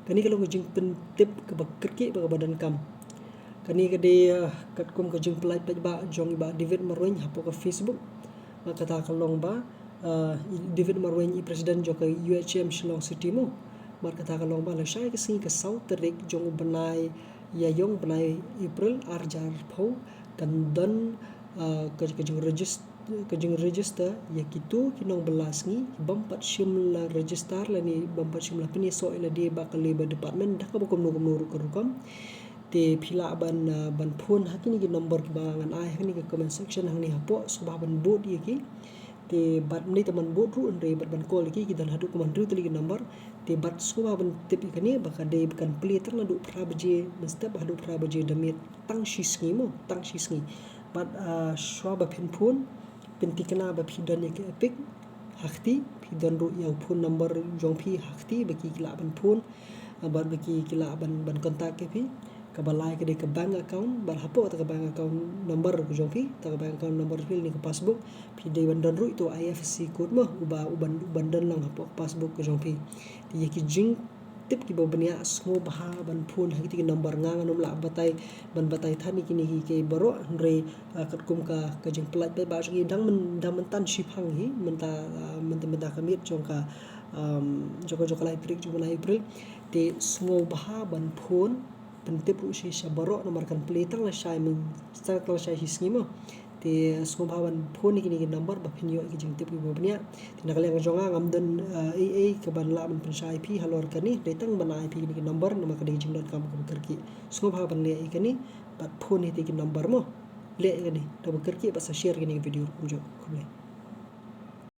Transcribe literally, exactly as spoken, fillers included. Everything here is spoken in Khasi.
Kane ka long ka jingpyntip kaba kyrkieh bad kaba donkam. Kane ka dei, eh, katkum ka jingpyllait paidbah jong i Bah David Marwein hapoh ka Facebook. Bad kata ka long ba, eh, i David Marwein i president jong ka U H M Shillong City mo. Bad kata ka long ba lashai ka sngi ka saw tarik jong u bnai Ïaïong bnai April ar hajar arphew kan don, eh, ka, ka jingregis-, ka jingregister ïa kito ki nongbylla sngi ki bym pat shym la register lane bym pat shym la pynïasoh ïa lade bad ka Labour Department da kaba kumno kumno ruh ka rukom. Te phi lah ban, eh, ban phone ha kine ki number kiba ngan ai ha kane ka comment section hangne hapoh, sngewbha ban bud ïa ki. Te bad ym dei tang ban bud ruh, hynrei bad ban call ïa ki, ki don haduh kumba hynriew tylli ki number. Te bad sngewbha ban tip ïa kane ba ka dei ba kan plie tang naduh phra baje mynstep haduh phra baje da miet tang shi sngi mo, tang shi sngi. Bad, ah, shuwa ba phin phone, pynthikna ba phi don ïa ka EPIC ha kti, phi don ruh ïa u phone number jong phi ha kti ba ki lah ban phone, ah, bad ba ki, ki lah ban, ban contact ïa phi. Kaba lai ka dei ka bank account, bad hapoh kata ka bank account number ka jong phi, kata ka bank account number phi lane ka passbook, phi dei ban don ruh ïa uto u I F S C code mo, uba, uban, uban don lang hapoh ka passbook ka jong phi. Te ïa ki jingtip kiba bniah sngewbha ban phone ha kito ki number. Nga ngan ym lah batai, ban batai than ïa kine ki, ki baroh, hynrei, ah, katkum ka, ka jingpyllait paidbah jong ngi dang myn, dang mynta shiphang hi, mynta, ah, mynta, mynta ka miet jong ka, um, jong ka, jong ka lai tarik jong u bnai April. Te sngewbha ban phone, pyntip ruh shisha baroh namar kan plie tang lashai myn, tang lashai shi sngi mo. Te sngewbha ban phone ïa kine ki number ba phin ïoh ïa ki jingtip kiba bniah. Te na ka liang jong nga ngam don, eh, ei ei kaban lah ban pynshai ïa phi halor kane, dei tang ban ai ïa phi kine ki number namar ka dei ka jingdonkam kaba kyrkieh. Sngewbha ban leh ïa kane bad phone ïa kito ki number mo. Leh ïa kane da kaba kyrkieh bad sa share ïa kane ka video kumjuh. Khublei.